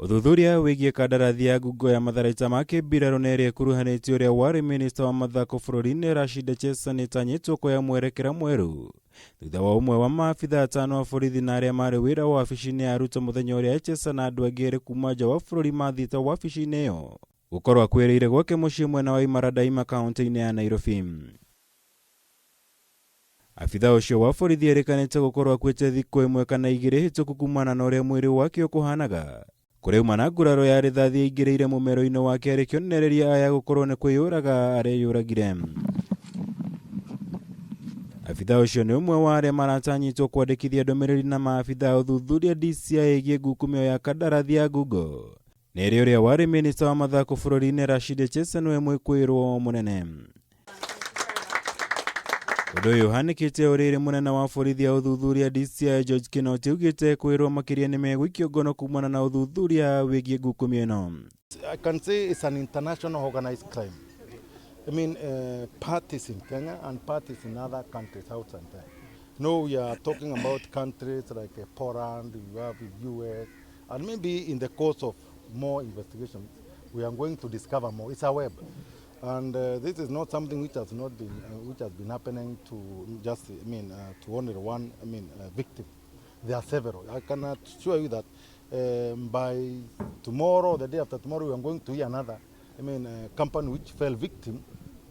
Ũthuthuria wĩgiĩ kandarathi ya ngungo ya matharaita ma kĩmbirarũ na ĩrĩa ĩkuruhanĩtie ũrĩa warĩ minista wa mathako bũrũri-inĩ Rashid Echesa nĩĩtanyĩtwo kuoya mwerekera mwerũ thutha wa ũmwe wa maabitha atano a borithi na arĩa marĩ wĩra wabici-inĩ ya Ruto mũthenya ũrĩa Echesa na andũ angĩ erĩ kuma nja wa bũrũri mathiĩte wabici-inĩ ĩyo gũkorwo akuĩrĩire gwake mũciĩ mwena wa Imara Daima kaunti-inĩ ya Nairobi. Abitha ũcio wa borithi erĩkanĩte gũkorwo akuĩte thikũ ĩmwe kana igĩrĩ hĩtũku kumana na ũrĩa mwĩrĩ wake ũkũhanaga. Kũrauma na nguraro ya rithathi ĩingĩrĩire mũmero-inĩ wake arĩ kĩonereria aya gũkorwo nĩ kwĩyũraga areyũragire. Abitha ũcio nĩ ũmwe wa arĩa maratanyĩtwo kwandĩkithia ndũmĩrĩri na maabitha a ũthuthuria DCI ĩgiĩ ngukumio ya kandarathi ya ngungo. Na ĩrĩ ũrĩa warĩ minista wa mathako bũrũri-inĩ Rashid Echesa nĩwe mwĩkũĩrwo mũnene. Ũndũ ũyũ ũhanĩkĩte o rĩrĩ mũnene wa borithi ya ũthuthuria DCI George Kinoti augĩte kwĩrwo makĩria nĩ megũikio ngono kumana na ũthuthuria wĩgiĩ ngukumio ĩno. I can say it's an international organized crime. I mean, parties in Kenya and parties in other countries outside there. No, we are talking about countries like Poland, you have the US, and maybe in the course of more investigations, we are going to discover more. It's a web. And this is not something which has not been, which has been happening to just, I mean, to only one, I mean, victim. There are several. I can assure you that by tomorrow, the day after tomorrow, we are going to hear another, I mean, company which fell victim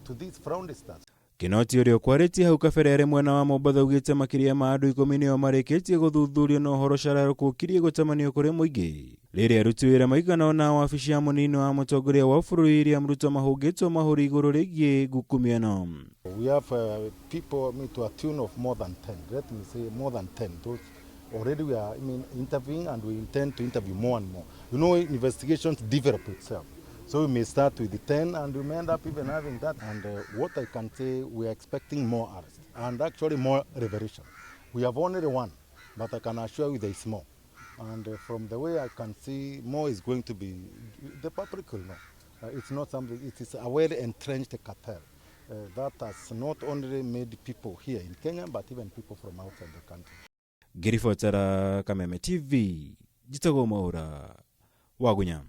to these fraudsters. Kinoti ũrĩa ũkwarĩtie hau kabere arĩ mwena wa Mombatha augĩte makĩria ma andũ ikũmi nĩo marĩkĩtie gũthuthurio na ũhoro cararũkũ ũkirie gũtamanio kũrĩ mũingĩ rĩrĩa aruti wĩra maigana ũna wabici ya mũnini wa mũtongoria wa bũrũri William Ruto mahũngĩtwo mahũri igũrũ rĩgiĩ ngukumio ĩno. We have people, I mean, to a tune of more than 10. Let me say more than 10. Those already we are, I mean, interviewing, and we intend to interview more and more. Investigations develop itself. So we may start with the 10 and we may end up even having that. And what I can say, we are expecting more arrests and actually more revelation. We have only one, but I can assure you there is more. And from the way I can see, more is going to be, the public will know. It's not something, it is a well-entrenched cartel that has not only made people here in Kenya, but even people from outside the country. Ngĩribotera Kameme TV, njĩtagwo Mwaũra Wagunya.